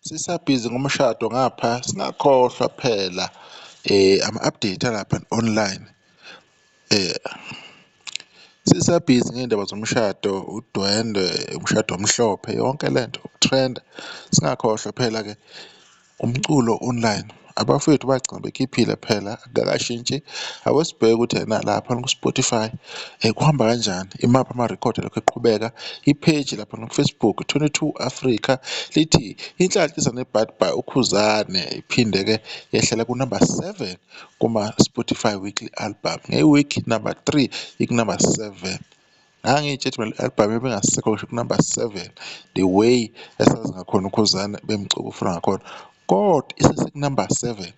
Sisabhizi ngomshado ngapha singakhohlwa phela ama-update alapha online. Sisabhizi ngey'ndaba zomshado, udwendwe, umshado omhlophe yonke lento ukuthrenda, singakhohlwa phela-ke umculo online. Abafowethu bagcina bekhiphile phela akukashintshi. Ake sibheke ukuthi ena laphana ku-Spotify kuhamba kanjani, imaphi amarekhodi alokhu eqhubeka. I-page laphana ku-Facebook 22 Africa lithi inhlanhla iza nebhadi by uKhuzane, iphinde-ke yehlela kunamba 7 kuma-Spotify weekly album, nge-week number 3 ikunamba 7. Ngangiy'tshela ukuthi mina le-album ibingasekho ngisho kunamba 7 the way esazi ngakhona uKhuzane bemcukufula ngakhona, kodwa isesekunamba 7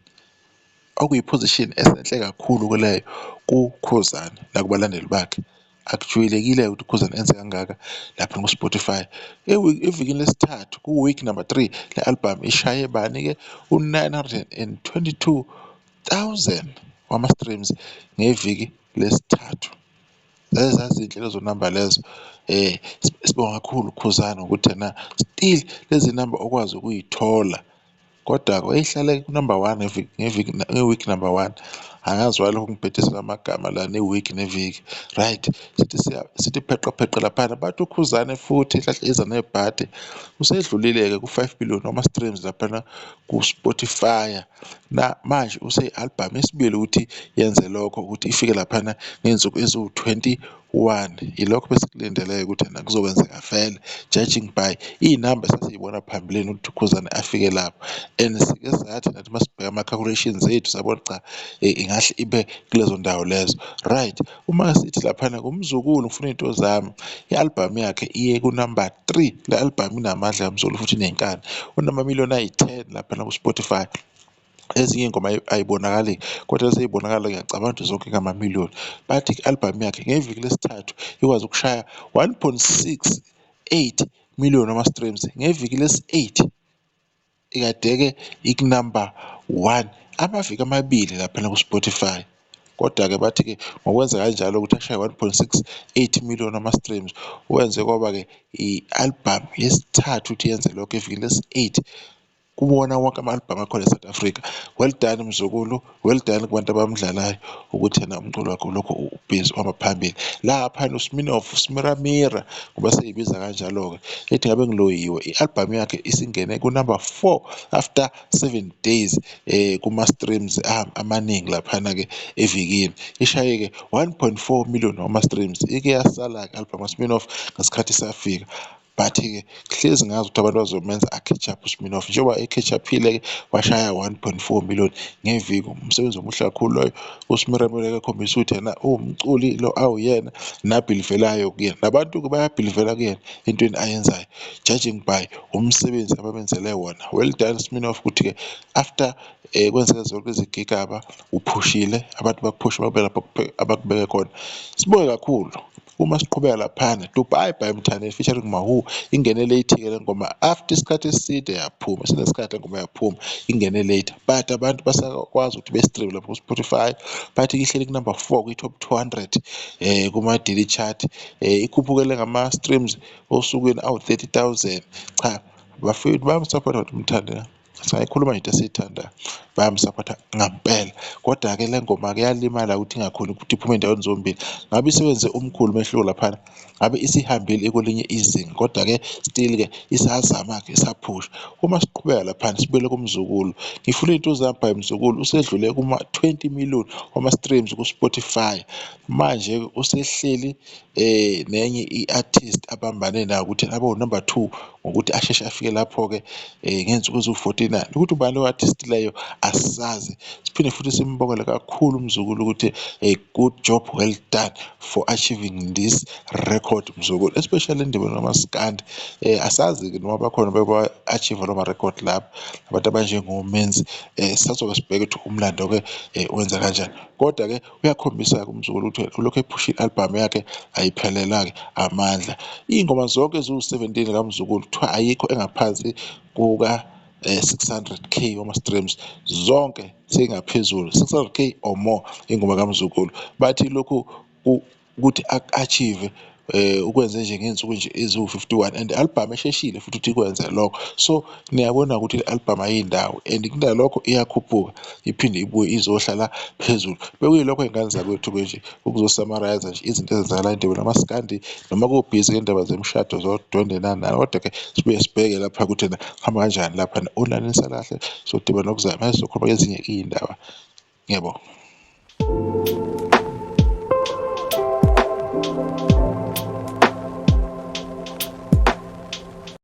okuyi-position esenhle kakhulu kuleyo kuKhuzani nakubalandeli bakhe. Akujwayelekile-ke ukuthi uKhuzani enze kangaka lapha ku-Spotify. Evikini lesithathu ku-week number 3 le album ishaye bani-ke u-922,000 wama-streams ngeviki lesithathu. Zaze zazinhle lezo namba lezo. Sibonga kakhulu Khuzani ngokuthi ena still lezi namba okwazi ukuyithola, kodwa-ke wayehlale kunumber one ngeviki ngeviki nge-week number one. Angazi why lokhu ngibhedisela amagama la ne-week neviki, right. Sithi sithi pheqe pheqe laphana bathi uKhuzane futhi inhlanhla iza nebhadi usedlulile-ke ku-5 billion wama-streams laphana ku-Spotify. Na manje useyi-album yesibili ukuthi yenze lokho ukuthi ifike laphana ngey'nsuku eziwu-21. Ilokho besikulindele-ke ukuthi ena kuzokwenzeka vele judging by iy'namba esasiy'bona phambilini ukuthi uKhuzane afike lapho and sike sathi nathi masibheka ama-calculations ethu sabona cha, ingahle ibe kulezo ndawo lezo. Right, uma sithi laphana kumzukulu ngifuna iy'nto zami, i-album yakhe iye kunumber 3. Le album inamandla kaMzukulu futhi inenkani, unamamiliyoni ayi-10 laphana ku-Spotify. Ezinye iy'ngoma ay'bonakali kodwa esey'bonakala ngiyacabanga ukuthi zonke ngamamiliyoni. Bathi i-album yakhe ngeviki lesithathu ikwazi ukushaya 1.68 million wama-streams, ngeviki lesi-eight ikadeke ikunumber one amaviki amabili laphana ku-Spotify. Kodwa-ke bathi-ke ngokwenza kanjalo ukuthi ashaye 1.68 million wama-streams wenze kwaba-ke i-album yesithathu ukuthi yenze lokho evikini lesi-eight kuwona wonke ama-album akhona e-South Africa. Well done mzukulu, well done kubantu abamdlalayo ukuthi yena umculo wakhe ulokhu ubhizi uhamba phambili. Laphana uSminoff Smiramira ngoba seyibiza kanjalo-ke ethi ngabe ngiloyiwe, i-album yakhe isingene kunumber 4 after 7 days kuma-streams amaningi laphana-ke evikini. Ishaye-ke 1.4 million wama-streams. Ike yasala-ke i-album kaSminoff ngesikhathi isafika. But-ke hlezi ngazi ukuthi abantu bazomenza a-catch up uSminoff njengoba e-catch up-ile-ke washaya 1.4 million ngeviki, umsebenzi omuhle kakhulu loyo. USmiramira ekhombisa ukuthi yena uwumculi lo awuyena nabhilivelayo kuyena, nabantu-ke bayabhilivela kuyena entweni ayenzayo judging by umsebenzi abamenzele wona. Well done Sminoff ukuthi-ke after kwenzeke zonke izigigaba uphushile, abantu bakuphushe babe lapho abakubeke khona. Sibonge kakhulu uma siqhubeka laphana Dubai by Mthandeni featuring Mawhoo ingene late-ke le ngoma after isikhathi eside yaphuma, isinesikhathi le ngoma yaphuma ingene late but abantu basakwazi ukuthi be-stream lapho ku-Spotify. Bathi ihleli kunumber 4 kwi-top 200 kuma-daily chart, ikhuphukele ngama-streams osukwini awu-30,000. Cha bafowethu bayamsaphotha kodwa uMthandeni, singayikhuluma nje into esiyithandayo, bayamsaphotha ngampela. Kodwa-ke le ngoma-ke yalimala ukuthi ingakhoni ukuthi iphume ey'ndaweni zombili, ngabe isebenze omkhulu umehluko laphana ngabe isihambile kwelinye izinga kodwa-ke still-ke isazama-ke isaphusha. Uma siqhubeka laphana sibuyele kuMzukulu, ngifuna iy'nto zami by Mzukulu usedlule kuma-20 million wama-streams ku-Spotify. Manje-ke usehleli nenye i-artist abambane nayo ukuthi abe unumber 2 ngokuthi asheshe afike lapho-ke ngey'nsuku eziwu-49. Ukuthi ubani leyo artist leyo asazi. Siphinde futhi simbongele kakhulu uMzukulu ukuthi a good job well done for achieving this record Mzukulu, especially endimeni kamaskandi. Asazi-ke noma bakhona beba-achieve lawo ma-record lapho abantu abanjengoMenzi. Sisazoke sibheke ukuthi umlando-ke wenza kanjani. Kodwa-ke uyakhombisa-ke uMzukulu ukuthi ulokhu ephusha i-album yakhe ayiphelelwa-ke amandla. Iy'ngoma zonke eziwu-17 kaMzukulu kuthiwa ayikho engaphansi kuka 600K wama-streams, zonke seyingaphezulu 600K or more ingoma kaMzukulu. Bathi lokhu ukuthi aku-achieve Ukwenze nje ngey'nsuku nje eziwu-51 and i-album esheshile futhi ukuthi ikwenze lokho. So niyabona ukuthi i-album ayiyindawo and kunalokho iyakhuphuka iphinde ibuye izohlala phezulu. Bekuyilokho y'ngane zakwethu-ke nje ukuzo-summarise nje izinto ezenzakalayo endabeni kamaskandi noma kubhizi ngendaba zemishado zodwendwe nani nani, kodwa-ke sibuye sibheke lapha ukuthi ena kuhamba kanjani laphana. Ulalele kahle sodibana ngokuzayo mase sizokhuluma ezinye iy'ndaba. Ngiyabonga.